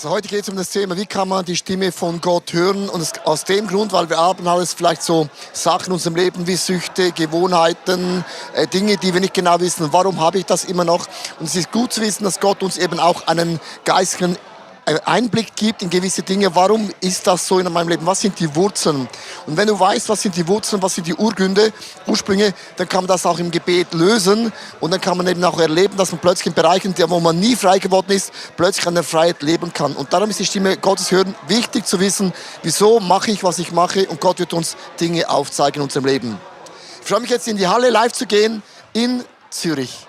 Also heute geht es um das Thema, wie kann man die Stimme von Gott hören? Und aus dem Grund, weil wir haben alles vielleicht so Sachen in unserem Leben wie Süchte, Gewohnheiten, Dinge, die wir nicht genau wissen, warum habe ich das immer noch? Und es ist gut zu wissen, dass Gott uns eben auch einen geistlichen Einblick gibt in gewisse Dinge. Warum ist das so in meinem Leben? Was sind die Wurzeln? Und wenn du weißt, was sind die Wurzeln, was sind die Ursprünge, dann kann man das auch im Gebet lösen. Und dann kann man eben auch erleben, dass man plötzlich in Bereichen, wo man nie frei geworden ist, plötzlich an der Freiheit leben kann. Und darum ist die Stimme Gottes hören wichtig zu wissen, wieso mache ich, was ich mache. Und Gott wird uns Dinge aufzeigen in unserem Leben. Ich freue mich jetzt in die Halle live zu gehen in Zürich.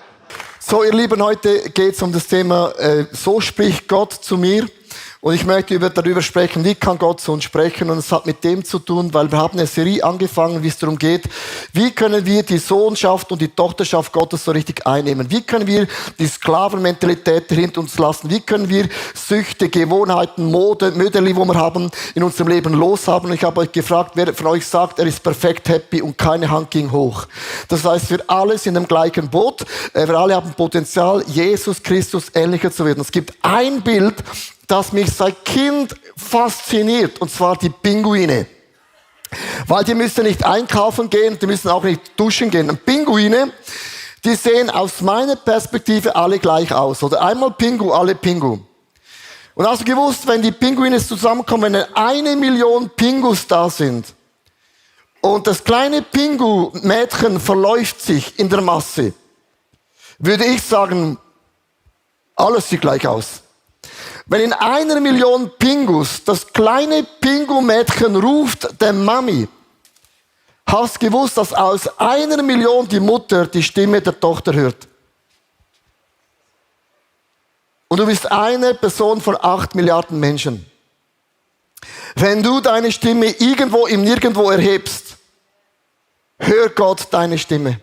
So, ihr Lieben, heute geht es um das Thema, so spricht Gott zu mir. Und ich möchte darüber sprechen, wie kann Gott zu uns sprechen. Und es hat mit dem zu tun, weil wir haben eine Serie angefangen, wie es darum geht, wie können wir die Sohnschaft und die Tochterschaft Gottes so richtig einnehmen. Wie können wir die Sklavenmentalität hinter uns lassen. Wie können wir Süchte, Gewohnheiten, Möderli, wo wir haben, in unserem Leben loshaben. Und ich habe euch gefragt, wer von euch sagt, er ist perfekt happy und keine Hand ging hoch. Das heißt, wir alle sind im gleichen Boot. Wir alle haben Potenzial, Jesus Christus ähnlicher zu werden. Es gibt ein Bild, das mich seit Kind fasziniert, und zwar die Pinguine. Weil die müssen nicht einkaufen gehen, die müssen auch nicht duschen gehen. Und Pinguine, die sehen aus meiner Perspektive alle gleich aus. Oder einmal Pingu, alle Pingu. Und hast du gewusst, wenn die Pinguine zusammenkommen, wenn 1 Million Pingus da sind, und das kleine Pingu-Mädchen verläuft sich in der Masse, würde ich sagen, alles sieht gleich aus. Wenn in 1 Million Pingus das kleine Pingu-Mädchen ruft der Mami, hast du gewusst, dass aus 1 Million die Mutter die Stimme der Tochter hört. Und du bist eine Person von 8 Milliarden Menschen. Wenn du deine Stimme irgendwo im Nirgendwo erhebst, hört Gott deine Stimme.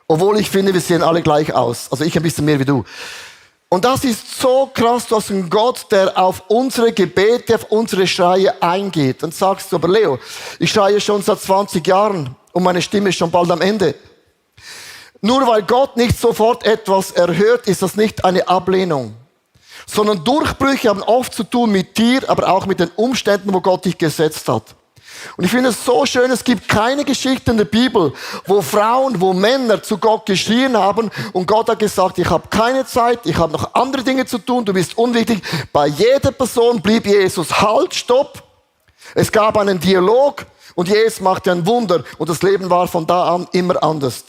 Obwohl ich finde, wir sehen alle gleich aus. Also ich ein bisschen mehr wie du. Und das ist so krass, du hast einen Gott, der auf unsere Gebete, auf unsere Schreie eingeht. Dann sagst du, aber Leo, ich schreie schon seit 20 Jahren und meine Stimme ist schon bald am Ende. Nur weil Gott nicht sofort etwas erhört, ist das nicht eine Ablehnung. Sondern Durchbrüche haben oft zu tun mit dir, aber auch mit den Umständen, wo Gott dich gesetzt hat. Und ich finde es so schön, es gibt keine Geschichte in der Bibel, wo Frauen, wo Männer zu Gott geschrien haben und Gott hat gesagt, ich habe keine Zeit, ich habe noch andere Dinge zu tun, du bist unwichtig. Bei jeder Person blieb Jesus, halt, stopp. Es gab einen Dialog und Jesus machte ein Wunder und das Leben war von da an immer anders.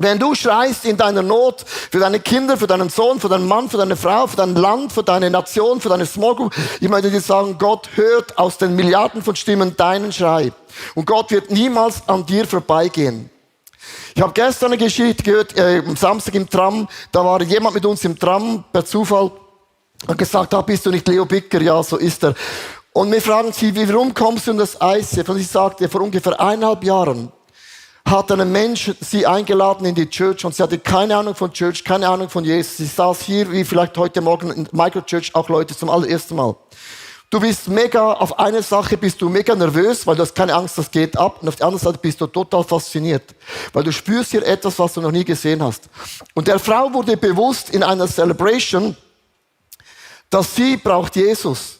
Wenn du schreist in deiner Not für deine Kinder, für deinen Sohn, für deinen Mann, für deine Frau, für dein Land, für deine Nation, für deine Small Group, ich möchte dir sagen, Gott hört aus den Milliarden von Stimmen deinen Schrei. Und Gott wird niemals an dir vorbeigehen. Ich habe gestern eine Geschichte gehört, am Samstag im Tram, da war jemand mit uns im Tram, per Zufall, und gesagt, bist du nicht Leo Bicker? Ja, so ist er. Und wir fragen sie, warum kommst du in das ICF? Und sie sagte, vor ungefähr 1,5 Jahren, hat ein Mensch sie eingeladen in die Church und sie hatte keine Ahnung von Church, keine Ahnung von Jesus. Sie saß hier, wie vielleicht heute Morgen in Microchurch auch Leute zum allerersten Mal. Du bist mega, auf eine Sache bist du mega nervös, weil du hast keine Angst, das geht ab. Und auf der anderen Seite bist du total fasziniert, weil du spürst hier etwas, was du noch nie gesehen hast. Und der Frau wurde bewusst in einer Celebration, dass sie braucht Jesus.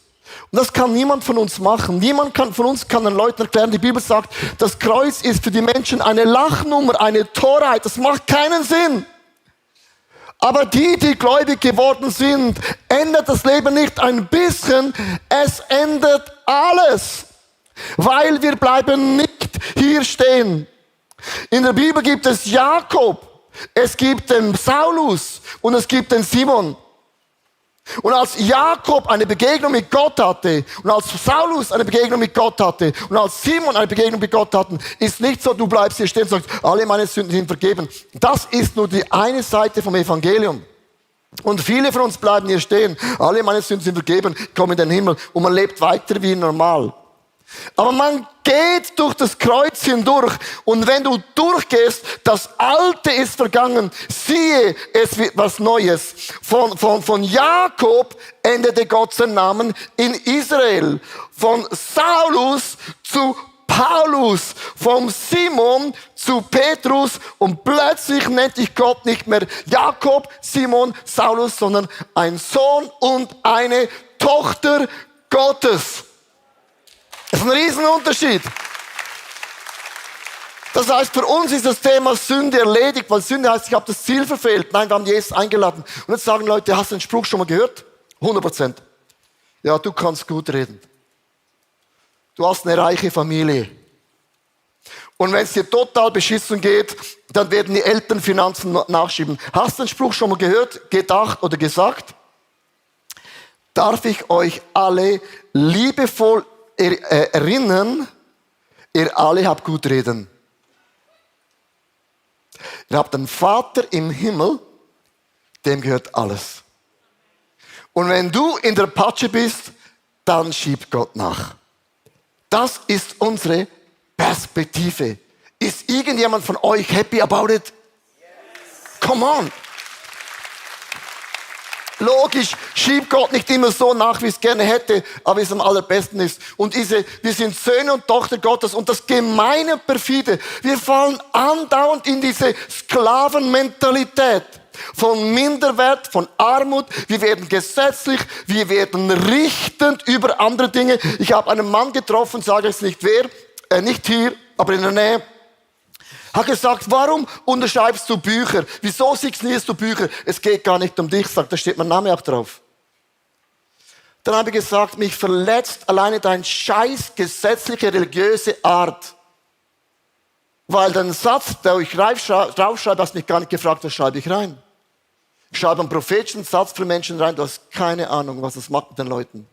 Und das kann niemand von uns machen. Niemand von uns kann den Leuten erklären, die Bibel sagt, das Kreuz ist für die Menschen eine Lachnummer, eine Torheit. Das macht keinen Sinn. Aber die gläubig geworden sind, ändert das Leben nicht ein bisschen, es ändert alles. Weil wir bleiben nicht hier stehen. In der Bibel gibt es Jakob, es gibt den Saulus und es gibt den Simon. Und als Jakob eine Begegnung mit Gott hatte und als Saulus eine Begegnung mit Gott hatte und als Simon eine Begegnung mit Gott hatten, ist nicht so, du bleibst hier stehen und sagst, alle meine Sünden sind vergeben. Das ist nur die eine Seite vom Evangelium. Und viele von uns bleiben hier stehen, alle meine Sünden sind vergeben, kommen in den Himmel und man lebt weiter wie normal. Aber man geht durch das Kreuz hindurch und wenn du durchgehst, das Alte ist vergangen, siehe, es wird was Neues. Von Jakob änderte Gott seinen Namen in Israel. Von Saulus zu Paulus, vom Simon zu Petrus und plötzlich nennt dich Gott nicht mehr Jakob, Simon, Saulus, sondern ein Sohn und eine Tochter Gottes. Das ist ein Riesenunterschied. Das heißt, für uns ist das Thema Sünde erledigt, weil Sünde heißt, ich habe das Ziel verfehlt. Nein, wir haben Jesus eingeladen. Und jetzt sagen Leute, hast du den Spruch schon mal gehört? 100%. Ja, du kannst gut reden. Du hast eine reiche Familie. Und wenn es dir total beschissen geht, dann werden die Eltern Finanzen nachschieben. Hast du den Spruch schon mal gehört, gedacht oder gesagt? Darf ich euch alle liebevoll erinnern, ihr alle habt gut reden. Ihr habt einen Vater im Himmel, dem gehört alles. Und wenn du in der Patsche bist, dann schiebt Gott nach. Das ist unsere Perspektive. Ist irgendjemand von euch happy about it? Yes. Come on. Logisch, schiebt Gott nicht immer so nach, wie es gerne hätte, aber wie es am allerbesten ist. Und wir sind Söhne und Tochter Gottes und das gemeine Perfide, wir fallen andauernd in diese Sklavenmentalität von Minderwert, von Armut. Wir werden gesetzlich, wir werden richtend über andere Dinge. Ich habe einen Mann getroffen, sage jetzt nicht wer, nicht hier, aber in der Nähe. Hat gesagt, warum unterschreibst du Bücher? Wieso signierst du Bücher? Es geht gar nicht um dich, sagt, da steht mein Name auch drauf. Dann habe ich gesagt, mich verletzt alleine deine scheiß gesetzliche, religiöse Art. Weil den Satz, der ich draufschreibe, hast mich gar nicht gefragt, was schreibe ich rein. Ich schreibe einen prophetischen Satz für Menschen rein, du hast keine Ahnung, was das macht mit den Leuten.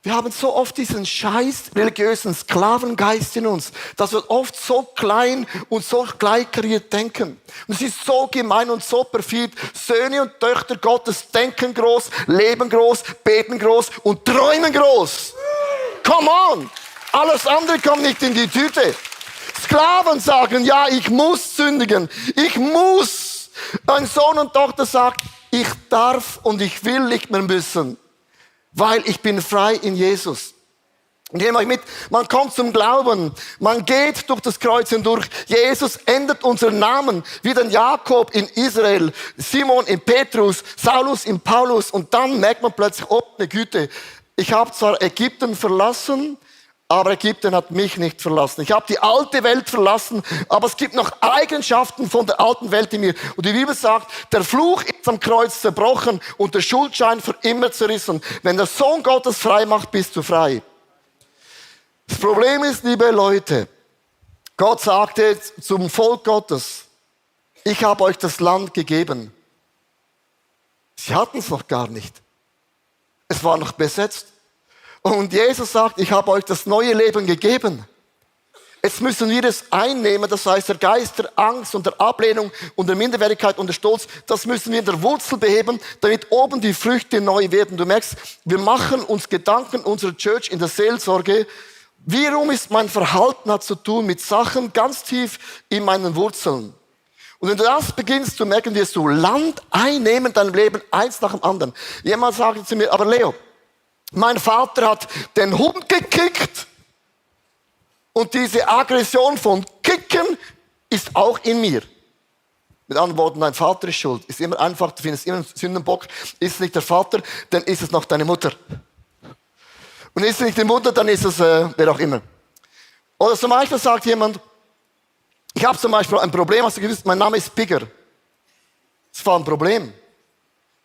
Wir haben so oft diesen scheiß religiösen Sklavengeist in uns, dass wir oft so klein und so kleinkariert denken. Und es ist so gemein und so perfid. Söhne und Töchter Gottes denken groß, leben groß, beten groß und träumen groß. Come on! Alles andere kommt nicht in die Tüte. Sklaven sagen, ja, ich muss sündigen. Ich muss. Ein Sohn und Tochter sagt, ich darf und ich will nicht mehr müssen. Weil ich bin frei in Jesus. Und nehmt euch mit, man kommt zum Glauben, man geht durch das Kreuz hindurch. Jesus ändert unseren Namen, wie den Jakob in Israel, Simon in Petrus, Saulus in Paulus. Und dann merkt man plötzlich, oh, eine Güte, ich habe zwar Ägypten verlassen, aber Ägypten hat mich nicht verlassen. Ich habe die alte Welt verlassen, aber es gibt noch Eigenschaften von der alten Welt in mir. Und die Bibel sagt, der Fluch ist am Kreuz zerbrochen und der Schuldschein für immer zerrissen. Wenn der Sohn Gottes frei macht, bist du frei. Das Problem ist, liebe Leute, Gott sagte zum Volk Gottes, ich habe euch das Land gegeben. Sie hatten es noch gar nicht. Es war noch besetzt. Und Jesus sagt, ich habe euch das neue Leben gegeben. Jetzt müssen wir es einnehmen, das heißt, der Geist der Angst und der Ablehnung und der Minderwertigkeit und der Stolz, das müssen wir in der Wurzel beheben, damit oben die Früchte neu werden. Du merkst, wir machen uns Gedanken unserer Church in der Seelsorge, warum ist mein Verhalten hat zu tun mit Sachen ganz tief in meinen Wurzeln. Und wenn du das beginnst zu merken, wirst du Land einnehmen in deinem Leben, eins nach dem anderen. Jemand sagte zu mir, aber Leo, mein Vater hat den Hund gekickt und diese Aggression von Kicken ist auch in mir. Mit anderen Worten, dein Vater ist schuld. Ist immer einfach, du findest immer einen Sündenbock. Ist es nicht der Vater, dann ist es noch deine Mutter. Und ist es nicht die Mutter, dann ist es wer auch immer. Oder zum Beispiel sagt jemand, ich habe zum Beispiel ein Problem, hast du gewusst, mein Name ist Bigger. Das war ein Problem.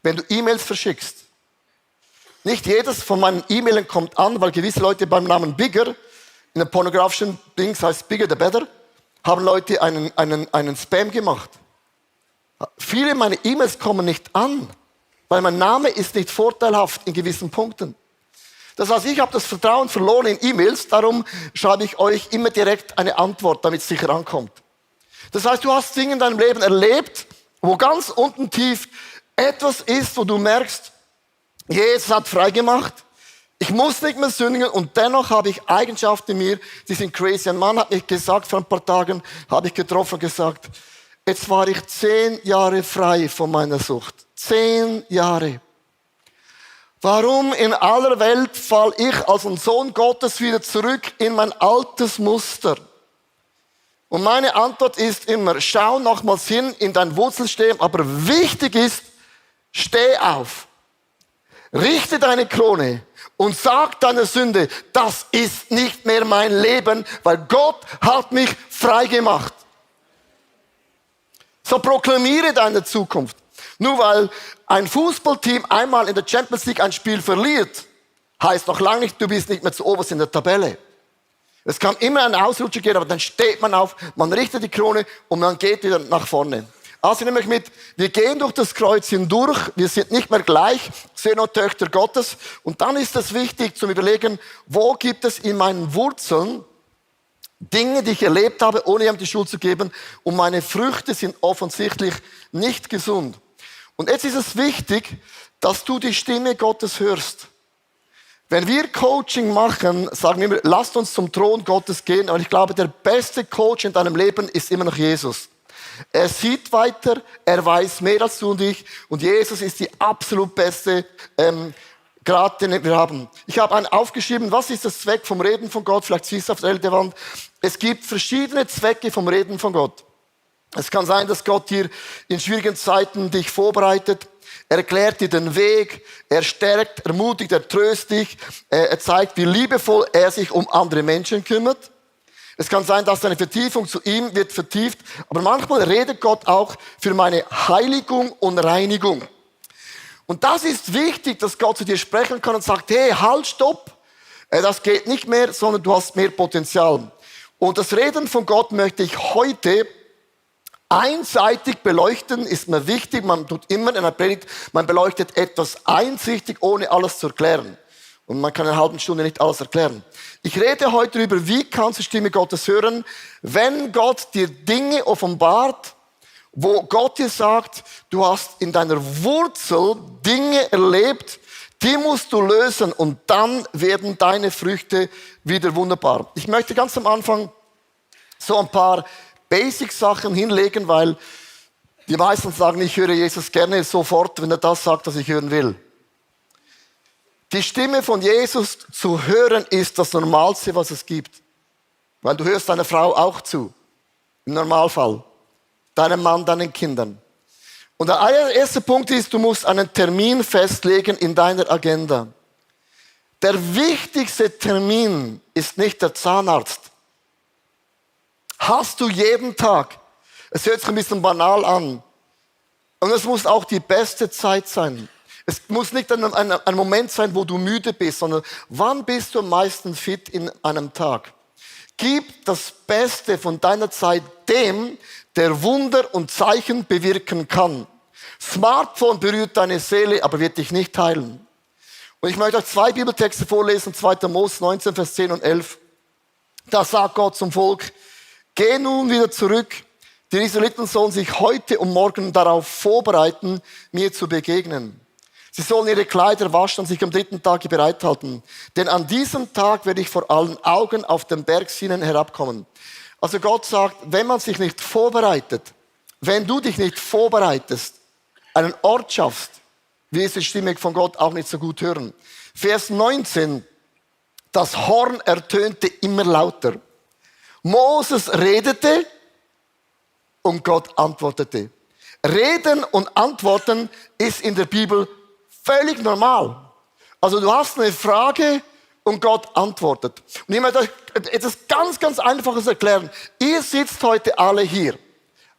Wenn du E-Mails verschickst, nicht jedes von meinen E-Mailen kommt an, weil gewisse Leute beim Namen Bigger, in der pornografischen Dings heißt Bigger the Better, haben Leute einen Spam gemacht. Viele meiner E-Mails kommen nicht an, weil mein Name ist nicht vorteilhaft in gewissen Punkten. Das heißt, ich habe das Vertrauen verloren in E-Mails, darum schreibe ich euch immer direkt eine Antwort, damit es sicher ankommt. Das heißt, du hast Dinge in deinem Leben erlebt, wo ganz unten tief etwas ist, wo du merkst, Jesus hat frei gemacht. Ich muss nicht mehr sündigen und dennoch habe ich Eigenschaften in mir, die sind crazy. Ein Mann hat mich gesagt, vor ein paar Tagen habe ich getroffen und gesagt, jetzt war ich 10 Jahre frei von meiner Sucht. 10 Jahre. Warum in aller Welt falle ich als ein Sohn Gottes wieder zurück in mein altes Muster? Und meine Antwort ist immer, schau nochmals hin in dein Wurzelstehen, aber wichtig ist, steh auf. Richte deine Krone und sag deiner Sünde, das ist nicht mehr mein Leben, weil Gott hat mich frei gemacht. So proklamiere deine Zukunft. Nur weil ein Fußballteam einmal in der Champions League ein Spiel verliert, heißt noch lange nicht, du bist nicht mehr zu oberst in der Tabelle. Es kann immer ein Ausrutscher gehen, aber dann steht man auf, man richtet die Krone und man geht wieder nach vorne. Also nehme ich mit, wir gehen durch das Kreuz hindurch, wir sind nicht mehr gleich, Söhne und Töchter Gottes. Und dann ist es wichtig zu überlegen, wo gibt es in meinen Wurzeln Dinge, die ich erlebt habe, ohne ihm die Schuld zu geben, und meine Früchte sind offensichtlich nicht gesund. Und jetzt ist es wichtig, dass du die Stimme Gottes hörst. Wenn wir Coaching machen, sagen wir immer, lasst uns zum Thron Gottes gehen. Aber ich glaube, der beste Coach in deinem Leben ist immer noch Jesus. Er sieht weiter, er weiß mehr als du und ich. Und Jesus ist die absolut beste Grad, den wir haben. Ich habe einen aufgeschrieben, was ist der Zweck vom Reden von Gott? Vielleicht siehst du auf der Wand. Es gibt verschiedene Zwecke vom Reden von Gott. Es kann sein, dass Gott dir in schwierigen Zeiten dich vorbereitet. Er erklärt dir den Weg, er stärkt, ermutigt, er tröstet dich, er zeigt, wie liebevoll er sich um andere Menschen kümmert. Es kann sein, dass deine Vertiefung zu ihm wird vertieft, aber manchmal redet Gott auch für meine Heiligung und Reinigung. Und das ist wichtig, dass Gott zu dir sprechen kann und sagt, hey, halt, stopp, das geht nicht mehr, sondern du hast mehr Potenzial. Und das Reden von Gott möchte ich heute einseitig beleuchten, ist mir wichtig. Man tut immer in einer Predigt, man beleuchtet etwas einsichtig, ohne alles zu erklären. Und man kann in einer halben Stunde nicht alles erklären. Ich rede heute darüber, wie kannst du die Stimme Gottes hören, wenn Gott dir Dinge offenbart, wo Gott dir sagt, du hast in deiner Wurzel Dinge erlebt, die musst du lösen und dann werden deine Früchte wieder wunderbar. Ich möchte ganz am Anfang so ein paar Basic-Sachen hinlegen, weil die meisten sagen, ich höre Jesus gerne sofort, wenn er das sagt, was ich hören will. Die Stimme von Jesus zu hören ist das Normalste, was es gibt. Weil du hörst deiner Frau auch zu, im Normalfall. Deinem Mann, deinen Kindern. Und der erste Punkt ist, du musst einen Termin festlegen in deiner Agenda. Der wichtigste Termin ist nicht der Zahnarzt. Hast du jeden Tag. Es hört sich ein bisschen banal an. Und es muss auch die beste Zeit sein. Es muss nicht ein Moment sein, wo du müde bist, sondern wann bist du am meisten fit in einem Tag? Gib das Beste von deiner Zeit dem, der Wunder und Zeichen bewirken kann. Smartphone berührt deine Seele, aber wird dich nicht heilen. Und ich möchte euch 2 Bibeltexte vorlesen, 2. Mose 19, Vers 10 und 11. Da sagt Gott zum Volk, geh nun wieder zurück. Die Israeliten sollen sich heute und morgen darauf vorbereiten, mir zu begegnen. Sie sollen ihre Kleider waschen und sich am 3. Tag bereithalten. Denn an diesem Tag werde ich vor allen Augen auf den Berg Sinai herabkommen. Also Gott sagt, wenn man sich nicht vorbereitet, wenn du dich nicht vorbereitest, einen Ort schaffst, wirst du die Stimme von Gott auch nicht so gut hören. Vers 19, das Horn ertönte immer lauter. Moses redete und Gott antwortete. Reden und Antworten ist in der Bibel völlig normal. Also du hast eine Frage und Gott antwortet. Und ich möchte euch etwas ganz, ganz Einfaches erklären. Ihr sitzt heute alle hier.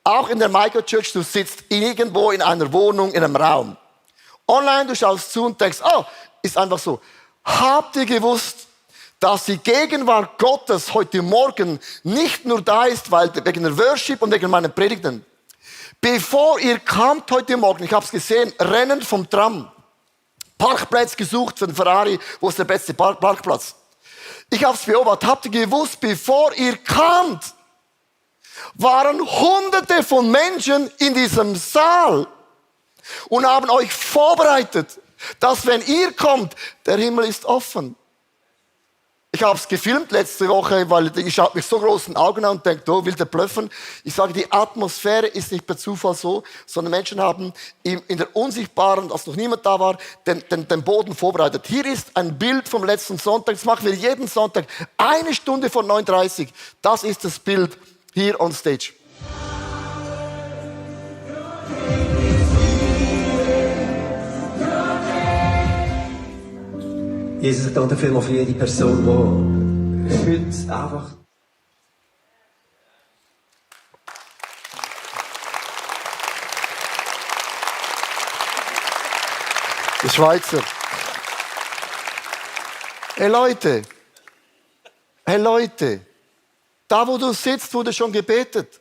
Auch in der Microchurch, du sitzt irgendwo in einer Wohnung, in einem Raum. Online, du schaust zu und denkst, oh, ist einfach so. Habt ihr gewusst, dass die Gegenwart Gottes heute Morgen nicht nur da ist, weil wegen der Worship und wegen meinen Predigten. Bevor ihr kamt heute Morgen, ich habe es gesehen, rennend vom Tram, Parkplatz gesucht für den Ferrari, wo ist der beste Parkplatz. Ich habe es beobachtet, habt ihr gewusst, bevor ihr kamt, waren Hunderte von Menschen in diesem Saal und haben euch vorbereitet, dass wenn ihr kommt, der Himmel ist offen. Ich habe es gefilmt letzte Woche, weil ich schaue mich so großen Augen an und denke, oh, will der blöffen? Ich sage, die Atmosphäre ist nicht per Zufall so, sondern Menschen haben in der unsichtbaren, als noch niemand da war, den Boden vorbereitet. Hier ist ein Bild vom letzten Sonntag, das machen wir jeden Sonntag, 1 Stunde vor 9:30 Uhr. Das ist das Bild hier on stage. Jesus, ich danke vielmals für jede Person, die heute einfach... Die Schweizer. Hey Leute, da wo du sitzt, wurde schon gebetet.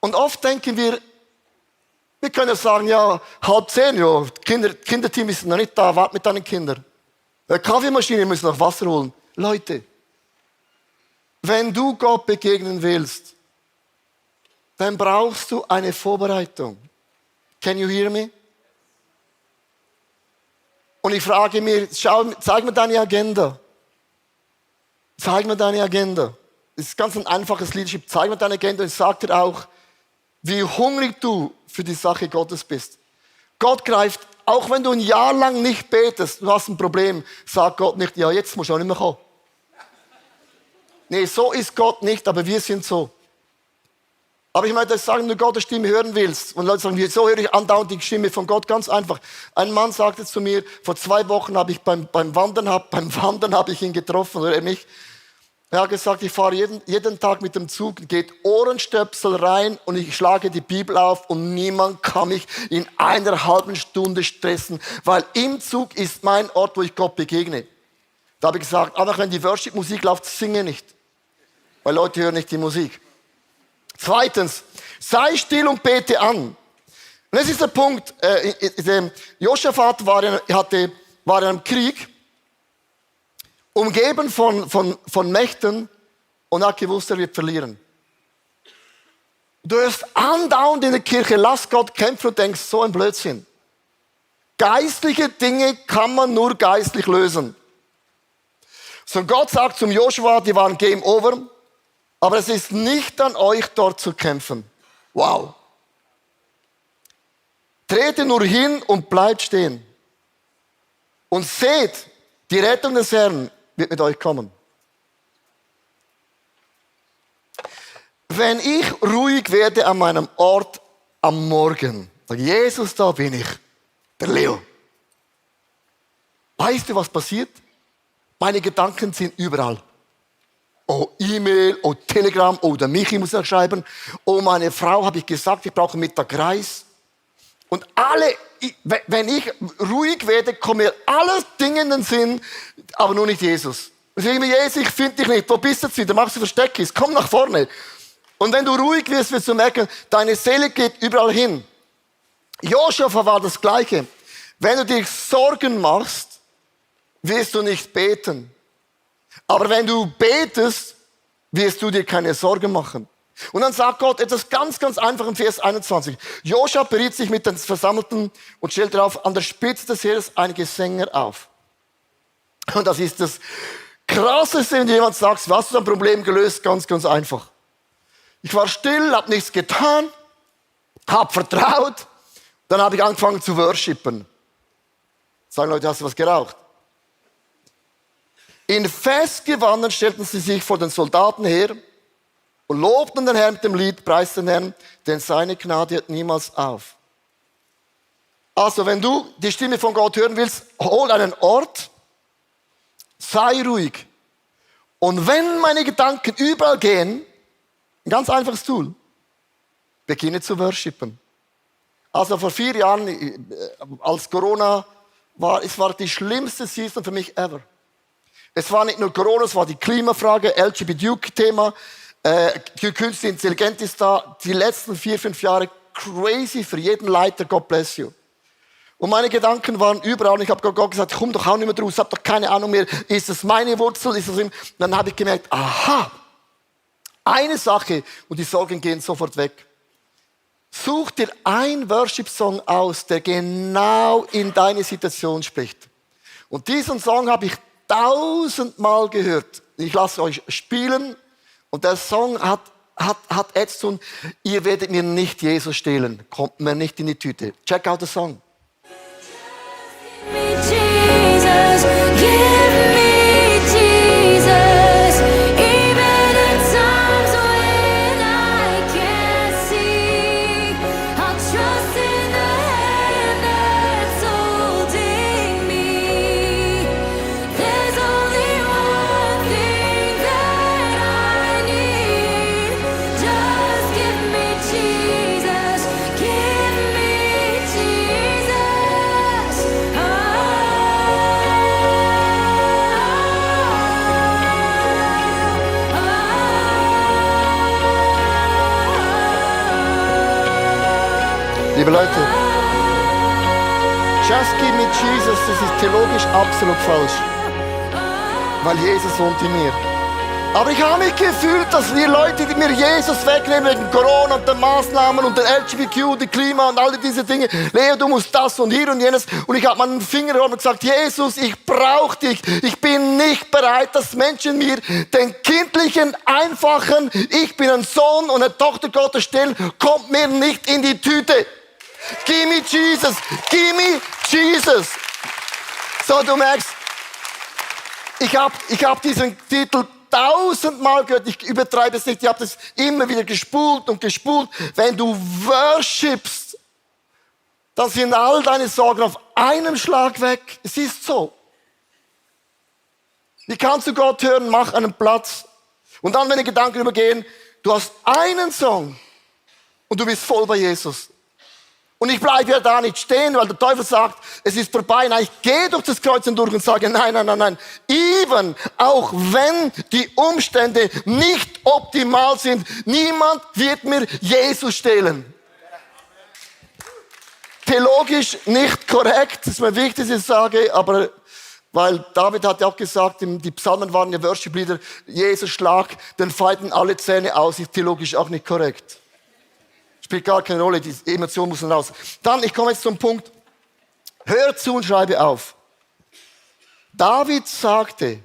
Und oft denken wir können sagen, ja, 9:30, ja, Kinderteam ist noch nicht da, wart mit deinen Kindern. Die Kaffeemaschine muss noch Wasser holen. Leute, wenn du Gott begegnen willst, dann brauchst du eine Vorbereitung. Can you hear me? Und ich frage mich, zeig mir deine Agenda. Zeig mir deine Agenda. Das ist ganz ein einfaches Leadership. Zeig mir deine Agenda und sag dir auch, wie hungrig du für die Sache Gottes bist. Gott greift, auch wenn du ein Jahr lang nicht betest, du hast ein Problem, sagt Gott nicht, ja, jetzt musst du auch nicht mehr kommen. Nee, so ist Gott nicht, aber wir sind so. Aber ich möchte sagen, wenn du Gottes Stimme hören willst, und Leute sagen, wieso höre ich andauernd die Stimme von Gott? Ganz einfach. Ein Mann sagte zu mir, vor 2 Wochen habe ich beim Wandern habe ich ihn getroffen, oder er mich. Er hat gesagt, ich fahre jeden Tag mit dem Zug, geht Ohrenstöpsel rein und ich schlage die Bibel auf und niemand kann mich in einer halben Stunde stressen, weil im Zug ist mein Ort, wo ich Gott begegne. Da habe ich gesagt, aber wenn die Worship-Musik läuft, singe nicht, weil Leute hören nicht die Musik. Zweitens, sei still und bete an. Und das ist der Punkt. Josaphat war in einem Krieg, umgeben von Mächten und hat gewusst, er wird verlieren. Du hörst andauernd in der Kirche, lass Gott kämpfen und denkst, so ein Blödsinn. Geistliche Dinge kann man nur geistlich lösen. So Gott sagt zum Joshua, die waren Game Over, aber es ist nicht an euch, dort zu kämpfen. Wow. Trete nur hin und bleibt stehen. Und seht, die Rettung des Herrn wird mit euch kommen. Wenn ich ruhig werde an meinem Ort am Morgen, sage Jesus, da bin ich, der Leo. Weißt du, was passiert? Meine Gedanken sind überall. Oh, E-Mail, oh, Telegram, oh, der Michi muss noch schreiben. Oh, meine Frau, habe ich gesagt, ich brauche Mittag Reis. Und wenn ich ruhig werde, kommen mir alle Dinge in den Sinn, aber nur nicht Jesus. Und ich sage mir, Jesus, ich finde dich nicht. Wo bist du jetzt wieder? Machst du Versteckis? Komm nach vorne. Und wenn du ruhig wirst, wirst du merken, deine Seele geht überall hin. Josaphat war das Gleiche. Wenn du dir Sorgen machst, wirst du nicht beten. Aber wenn du betest, wirst du dir keine Sorgen machen. Und dann sagt Gott etwas ganz, ganz einfach im Vers 21. Josaphat beriet sich mit den Versammelten und stellte darauf an der Spitze des Heeres einige Sänger auf. Und das ist das Krasseste, wenn jemand sagt, was hast du ein Problem gelöst? Ganz, ganz einfach. Ich war still, habe nichts getan, habe vertraut, dann habe ich angefangen zu worshipen. Sagen Leute, hast du was geraucht? In Festgewanden stellten sie sich vor den Soldaten her und lobten den Herrn mit dem Lied, preisten den Herrn, denn seine Gnade hört niemals auf. Also, wenn du die Stimme von Gott hören willst, hol einen Ort, sei ruhig. Und wenn meine Gedanken überall gehen, ein ganz einfaches Tool, beginne zu worshipen. Also vor 4 Jahren, als Corona war, es war die schlimmste Season für mich ever. Es war nicht nur Corona, es war die Klimafrage, LGBTQ-Thema, künstliche Intelligenz ist da. Die letzten 4, 5 Jahre crazy für jeden Leiter, God bless you. Und meine Gedanken waren überall und ich habe Gott gesagt, komm doch auch nicht mehr draus, ich habe doch keine Ahnung mehr, ist das meine Wurzel, ist das ihm? Dann habe ich gemerkt, aha, eine Sache und die Sorgen gehen sofort weg. Such dir einen Worship-Song aus, der genau in deine Situation spricht. Und diesen Song habe ich 1000-mal gehört. Ich lasse euch spielen und der Song hat jetzt so ein, ihr werdet mir nicht Jesus stehlen, kommt mir nicht in die Tüte. Check out the song. Liebe Leute, just give me Jesus, das ist theologisch absolut falsch. Weil Jesus wohnt in mir. Aber ich habe mich gefühlt, dass die Leute, die mir Jesus wegnehmen wegen Corona und den Maßnahmen und den LGBTQ und dem Klima und all diese Dinge, Leo, du musst das und hier und jenes. Und ich habe meinen Finger gehoben und gesagt, Jesus, ich brauche dich. Ich bin nicht bereit, dass Menschen mir den kindlichen, einfachen, ich bin ein Sohn und eine Tochter Gottes stellen, kommt mir nicht in die Tüte. Give me Jesus, give me Jesus. So, du merkst, ich hab diesen Titel 1000-mal gehört, ich übertreibe es nicht, ich habe das immer wieder gespult und gespult. Wenn du worshipst, dann sind all deine Sorgen auf einem Schlag weg. Es ist so. Wie kannst du Gott hören? Mach einen Platz. Und dann, wenn die Gedanken übergehen, du hast einen Song und du bist voll bei Jesus. Und ich bleibe ja da nicht stehen, weil der Teufel sagt, es ist vorbei. Nein, ich gehe durch das Kreuz hindurch und sage, nein. Even, auch wenn die Umstände nicht optimal sind, niemand wird mir Jesus stehlen. Theologisch nicht korrekt, das ist mir wichtig, dass ich sage, aber weil David hat ja auch gesagt, die Psalmen waren ja Worship-Lieder, Jesus schlag den Feinden alle Zähne aus, ist theologisch auch nicht korrekt. Spielt gar keine Rolle, die Emotionen müssen raus. Dann, ich komme jetzt zum Punkt. Hör zu und schreibe auf. David sagte,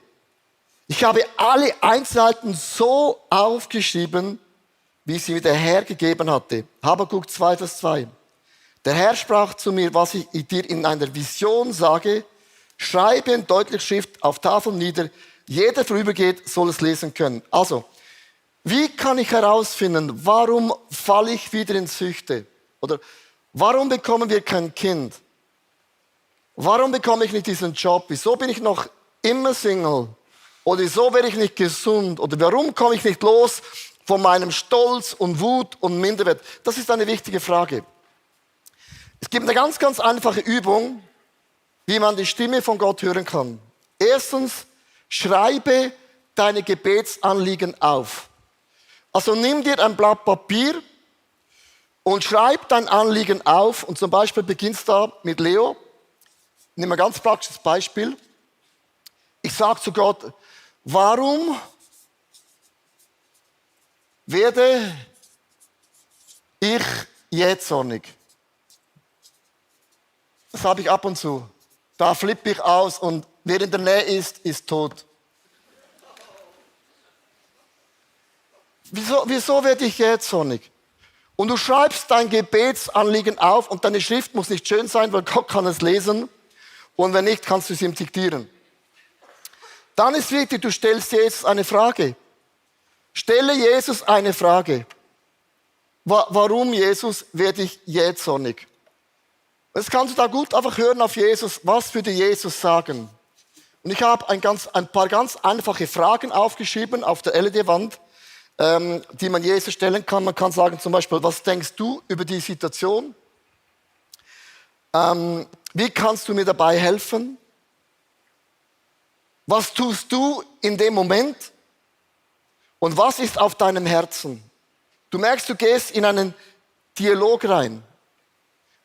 ich habe alle Einzelheiten so aufgeschrieben, wie sie mir der Herr gegeben hatte. Habakuk 2, Vers 2. Der Herr sprach zu mir, was ich dir in einer Vision sage, schreibe in deutlicher Schrift auf Tafeln nieder, jeder vorübergeht, soll es lesen können. Also, wie kann ich herausfinden, warum falle ich wieder in Süchte? Oder warum bekommen wir kein Kind? Warum bekomme ich nicht diesen Job? Wieso bin ich noch immer Single? Oder wieso werde ich nicht gesund? Oder warum komme ich nicht los von meinem Stolz und Wut und Minderwert? Das ist eine wichtige Frage. Es gibt eine ganz, ganz einfache Übung, wie man die Stimme von Gott hören kann. Erstens, schreibe deine Gebetsanliegen auf. Also nimm dir ein Blatt Papier und schreib dein Anliegen auf. Und zum Beispiel beginnst da mit Leo. Nimm ein ganz praktisches Beispiel. Ich sage zu Gott, warum werde ich jähzornig? Das habe ich ab und zu. Da flippe ich aus und wer in der Nähe ist tot. Wieso werde ich jähzornig? Und du schreibst dein Gebetsanliegen auf und deine Schrift muss nicht schön sein, weil Gott kann es lesen. Und wenn nicht, kannst du es ihm diktieren. Dann ist wichtig, du stellst Jesus eine Frage. Stelle Jesus eine Frage. Warum, Jesus, werde ich jähzornig? Das kannst du da gut einfach hören auf Jesus. Was würde Jesus sagen? Und ich habe ein paar ganz einfache Fragen aufgeschrieben auf der LED-Wand, die man Jesus stellen kann. Man kann sagen zum Beispiel, was denkst du über die Situation? Wie kannst du mir dabei helfen? Was tust du in dem Moment? Und was ist auf deinem Herzen? Du merkst, du gehst in einen Dialog rein.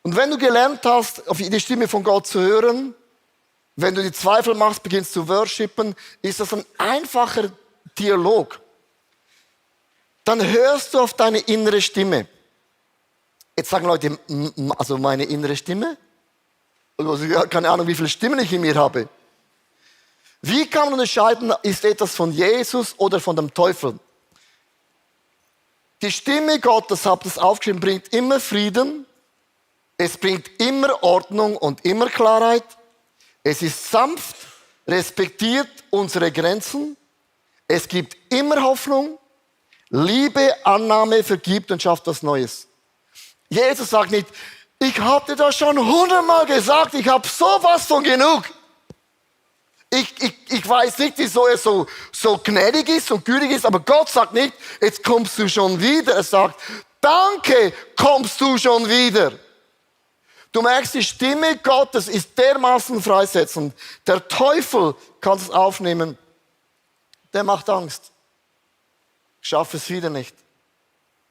Und wenn du gelernt hast, auf die Stimme von Gott zu hören, wenn du die Zweifel machst, beginnst zu worshipen, ist das ein einfacher Dialog. Dann hörst du auf deine innere Stimme. Jetzt sagen Leute, also meine innere Stimme? Also, keine Ahnung, wie viele Stimmen ich in mir habe. Wie kann man unterscheiden, ist etwas von Jesus oder von dem Teufel? Die Stimme Gottes, habt ihr es aufgeschrieben, bringt immer Frieden. Es bringt immer Ordnung und immer Klarheit. Es ist sanft, respektiert unsere Grenzen. Es gibt immer Hoffnung. Liebe, Annahme, vergibt und schafft was Neues. Jesus sagt nicht, ich hatte das schon 100-mal gesagt, ich habe sowas von genug. Ich weiß nicht, wieso er so gnädig ist und gütig ist, aber Gott sagt nicht, jetzt kommst du schon wieder. Er sagt, danke, kommst du schon wieder. Du merkst, die Stimme Gottes ist dermaßen freisetzend. Der Teufel kann es aufnehmen. Der macht Angst. Ich schaffe es wieder nicht.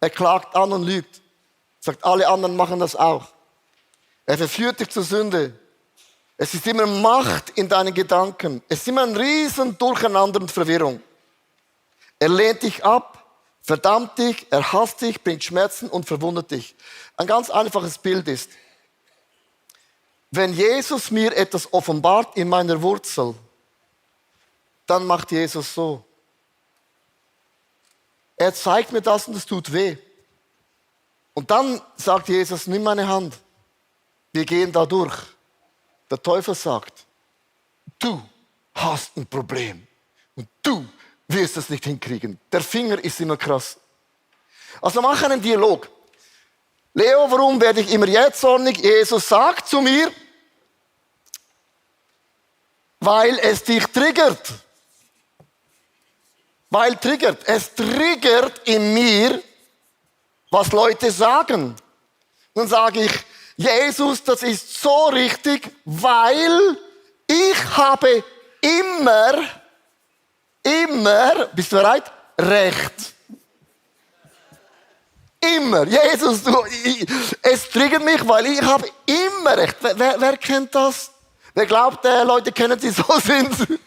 Er klagt an und lügt. Sagt, alle anderen machen das auch. Er verführt dich zur Sünde. Es ist immer Macht in deinen Gedanken. Es ist immer ein riesen Durcheinander und Verwirrung. Er lehnt dich ab, verdammt dich, er hasst dich, bringt Schmerzen und verwundet dich. Ein ganz einfaches Bild ist, wenn Jesus mir etwas offenbart in meiner Wurzel, dann macht Jesus so. Er zeigt mir das und es tut weh. Und dann sagt Jesus, nimm meine Hand. Wir gehen da durch. Der Teufel sagt, du hast ein Problem. Und du wirst es nicht hinkriegen. Der Finger ist immer krass. Also mach einen Dialog. Leo, warum werde ich immer jähzornig? Jesus sagt zu mir, weil es dich triggert. Weil triggert. Es triggert in mir, was Leute sagen. Dann sage ich, Jesus, das ist so richtig, weil ich habe immer, bist du bereit? Recht. Immer. Jesus, es triggert mich, weil ich habe immer Recht. Wer kennt das? Wer glaubt, Leute kennen, die so sind?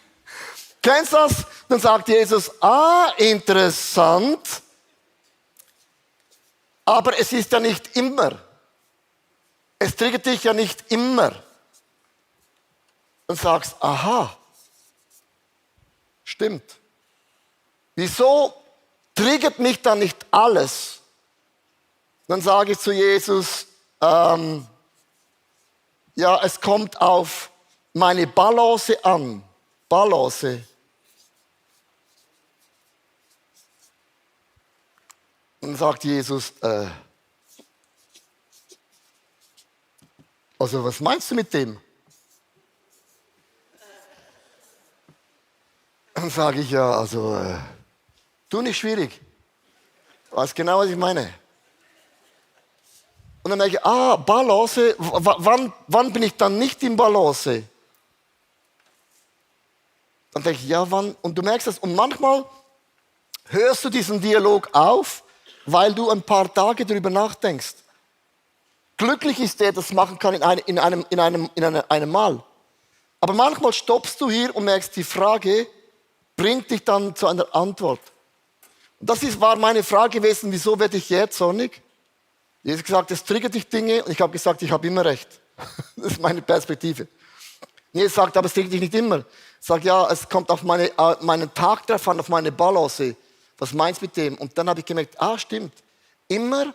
Kennst du das? Dann sagt Jesus, interessant. Aber es ist ja nicht immer. Es triggert dich ja nicht immer. Und sagst, aha, stimmt. Wieso triggert mich dann nicht alles? Dann sage ich zu Jesus, ja, es kommt auf meine Balance an. Balance. Und dann sagt Jesus, also was meinst du mit dem? Dann sage ich, ja, also, du nicht schwierig. Du weißt genau, was ich meine. Und dann merke ich, Balance, wann bin ich dann nicht in Balance? Dann denke ich, ja, wann? Und du merkst das. Und manchmal hörst du diesen Dialog auf, weil du ein paar Tage darüber nachdenkst. Glücklich ist der, der das machen kann in einem Mal. Aber manchmal stoppst du hier und merkst, die Frage bringt dich dann zu einer Antwort. Und das war meine Frage gewesen, wieso werde ich jähzornig? Jesus hat gesagt, es triggert dich Dinge und ich habe gesagt, ich habe immer recht. Das ist meine Perspektive. Jesus sagt, aber es triggert dich nicht immer. Ich sage, ja, es kommt auf meinen Tag drauf an, auf meine Balance. Was meinst du mit dem? Und dann habe ich gemerkt, stimmt. Immer,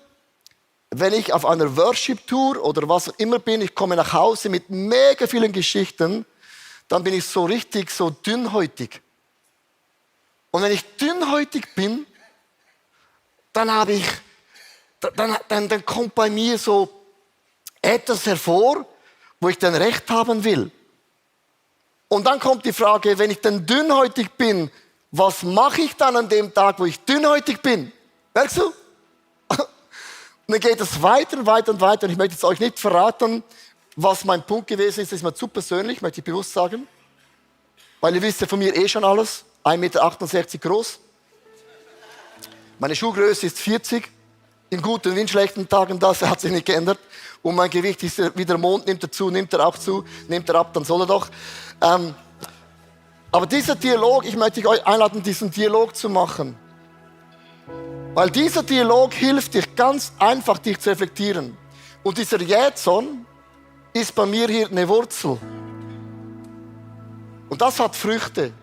wenn ich auf einer Worship-Tour oder was auch immer bin, ich komme nach Hause mit mega vielen Geschichten, dann bin ich so richtig so dünnhäutig. Und wenn ich dünnhäutig bin, dann kommt bei mir so etwas hervor, wo ich dann Recht haben will. Und dann kommt die Frage, wenn ich dann dünnhäutig bin, was mache ich dann an dem Tag, wo ich dünnhäutig bin? Merkst du? Und dann geht es weiter und weiter und weiter. Und ich möchte jetzt euch nicht verraten, was mein Punkt gewesen ist. Das ist mir zu persönlich, möchte ich bewusst sagen. Weil ihr wisst ja von mir schon alles. 1,68 Meter groß. Meine Schuhgröße ist 40. In guten wie in schlechten Tagen, das hat sich nicht geändert. Und mein Gewicht ist wie der Mond, nimmt er zu, nimmt er auch zu, nimmt er ab, dann soll er doch. Aber dieser Dialog, ich möchte euch einladen, diesen Dialog zu machen. Weil dieser Dialog hilft dir ganz einfach, dich zu reflektieren. Und dieser Jähzorn ist bei mir hier eine Wurzel. Und das hat Früchte.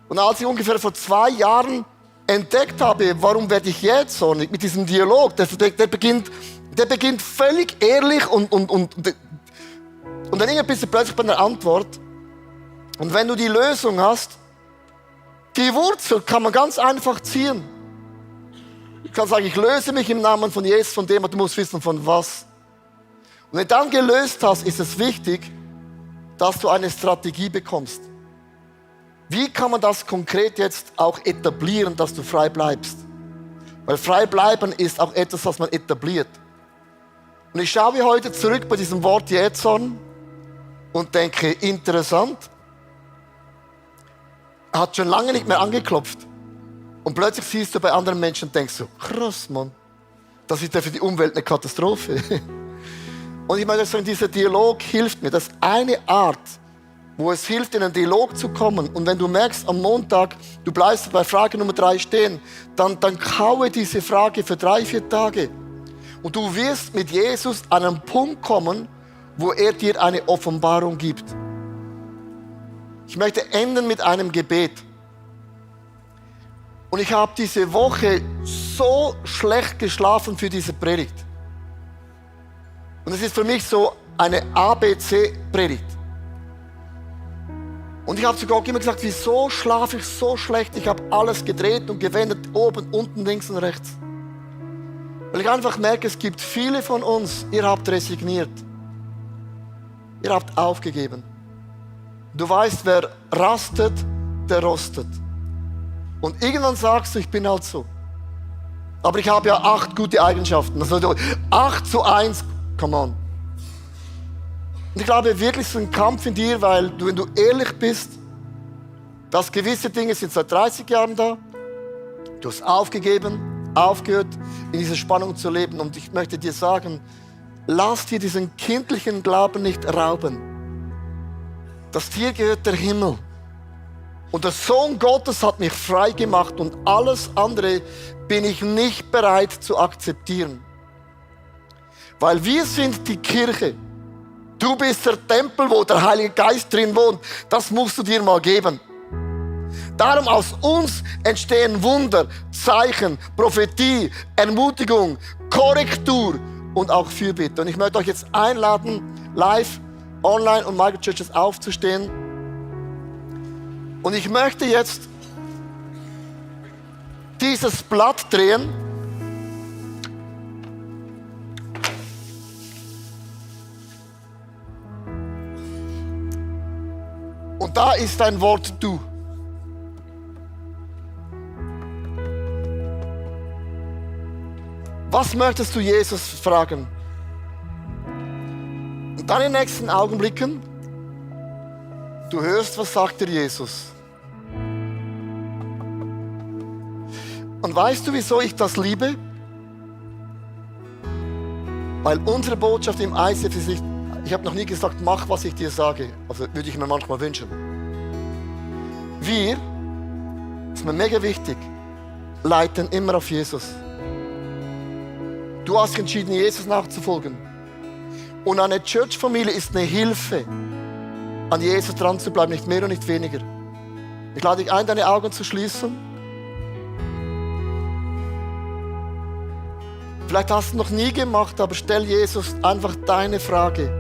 Und als ich ungefähr vor 2 Jahren entdeckt habe, warum werde ich jähzornig mit diesem Dialog, der beginnt völlig ehrlich und dann irgendwie bist du plötzlich bei einer Antwort. Und wenn du die Lösung hast, die Wurzel kann man ganz einfach ziehen. Ich kann sagen, ich löse mich im Namen von Jesus, von dem, und du musst wissen, von was. Und wenn du dann gelöst hast, ist es wichtig, dass du eine Strategie bekommst. Wie kann man das konkret jetzt auch etablieren, dass du frei bleibst? Weil frei bleiben ist auch etwas, was man etabliert. Und ich schaue heute zurück bei diesem Wort Jähzorn und denke, interessant, er hat schon lange nicht mehr angeklopft. Und plötzlich siehst du bei anderen Menschen und denkst so, krass, Mann. Das ist ja für die Umwelt eine Katastrophe. Und ich möchte sagen, dieser Dialog hilft mir. Das ist eine Art, wo es hilft, in einen Dialog zu kommen. Und wenn du merkst, am Montag, du bleibst bei Frage Nummer 3 stehen, dann kaue diese Frage für 3-4 Tage. Und du wirst mit Jesus an einen Punkt kommen, wo er dir eine Offenbarung gibt. Ich möchte enden mit einem Gebet. Und ich habe diese Woche so schlecht geschlafen für diese Predigt. Und es ist für mich so eine ABC-Predigt. Und ich habe zu Gott immer gesagt, wieso schlafe ich so schlecht? Ich habe alles gedreht und gewendet, oben, unten, links und rechts. Weil ich einfach merke, es gibt viele von uns, ihr habt resigniert. Ihr habt aufgegeben. Du weißt, wer rastet, der rostet. Und irgendwann sagst du, ich bin halt so. Aber ich habe ja 8 gute Eigenschaften. Also 8:1, come on. Und ich glaube wirklich, es ist ein Kampf in dir, weil du, wenn du ehrlich bist, dass gewisse Dinge sind seit 30 Jahren da. Du hast aufgegeben, aufgehört, in dieser Spannung zu leben. Und ich möchte dir sagen, lass dir diesen kindlichen Glauben nicht rauben. Das dir gehört der Himmel. Und der Sohn Gottes hat mich frei gemacht und alles andere bin ich nicht bereit zu akzeptieren. Weil wir sind die Kirche. Du bist der Tempel, wo der Heilige Geist drin wohnt. Das musst du dir mal geben. Darum aus uns entstehen Wunder, Zeichen, Prophetie, Ermutigung, Korrektur und auch Fürbitte. Und ich möchte euch jetzt einladen, live, online und Microchurches aufzustehen. Und ich möchte jetzt dieses Blatt drehen. Und da ist ein Wort Du. Was möchtest du Jesus fragen? Und dann in den nächsten Augenblicken, du hörst, was sagt dir Jesus. Und weißt du, wieso ich das liebe? Weil unsere Botschaft im ICF ist nicht, ich habe noch nie gesagt, mach, was ich dir sage. Also würde ich mir manchmal wünschen. Wir, das ist mir mega wichtig, leiten immer auf Jesus. Du hast entschieden, Jesus nachzufolgen. Und eine Church-Familie ist eine Hilfe, an Jesus dran zu bleiben, nicht mehr und nicht weniger. Ich lade dich ein, deine Augen zu schließen. Vielleicht hast du es noch nie gemacht, aber stell Jesus einfach deine Frage.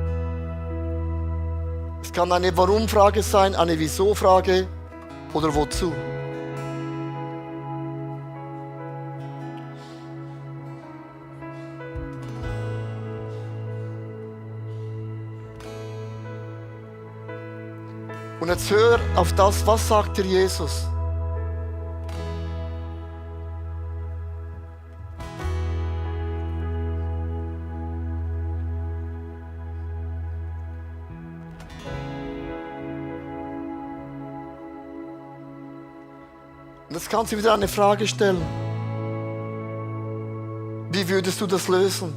Es kann eine Warum-Frage sein, eine Wieso-Frage oder Wozu. Und jetzt hör auf das, was sagt dir Jesus? Und jetzt kannst du wieder eine Frage stellen. Wie würdest du das lösen?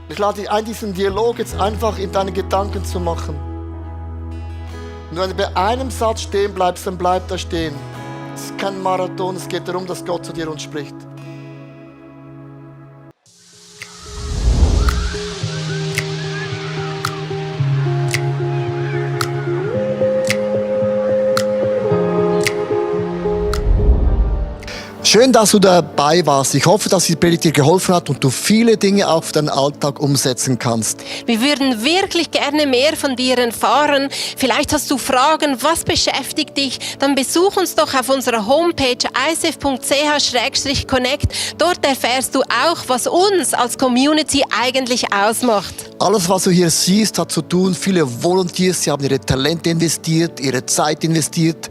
Ich lade dich ein, diesen Dialog jetzt einfach in deinen Gedanken zu machen. Und wenn du bei einem Satz stehen bleibst, dann bleib da stehen. Es ist kein Marathon, es geht darum, dass Gott zu dir uns spricht. Schön, dass du dabei warst. Ich hoffe, dass die Predigt dir geholfen hat und du viele Dinge auch für deinen Alltag umsetzen kannst. Wir würden wirklich gerne mehr von dir erfahren. Vielleicht hast du Fragen, was beschäftigt dich? Dann besuch uns doch auf unserer Homepage icf.ch/connect. Dort erfährst du auch, was uns als Community eigentlich ausmacht. Alles, was du hier siehst, hat zu tun. Viele Volunteers, sie haben ihre Talente investiert, ihre Zeit investiert.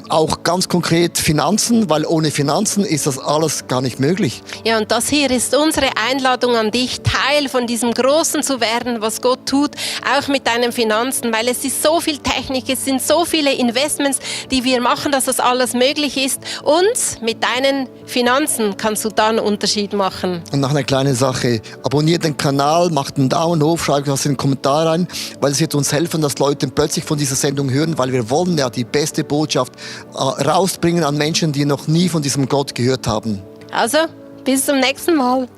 Auch ganz konkret Finanzen, weil ohne Finanzen ist das alles das gar nicht möglich. Ja, und das hier ist unsere Einladung an dich, Teil von diesem Großen zu werden, was Gott tut, auch mit deinen Finanzen, weil es ist so viel Technik, es sind so viele Investments, die wir machen, dass das alles möglich ist. Und mit deinen Finanzen kannst du da einen Unterschied machen. Und noch eine kleine Sache, abonniert den Kanal, macht einen Daumen hoch, schreibt was in den Kommentar rein, weil es wird uns helfen, dass Leute plötzlich von dieser Sendung hören, weil wir wollen ja die beste Botschaft rausbringen an Menschen, die noch nie von diesem Gott gehört haben. Also, bis zum nächsten Mal.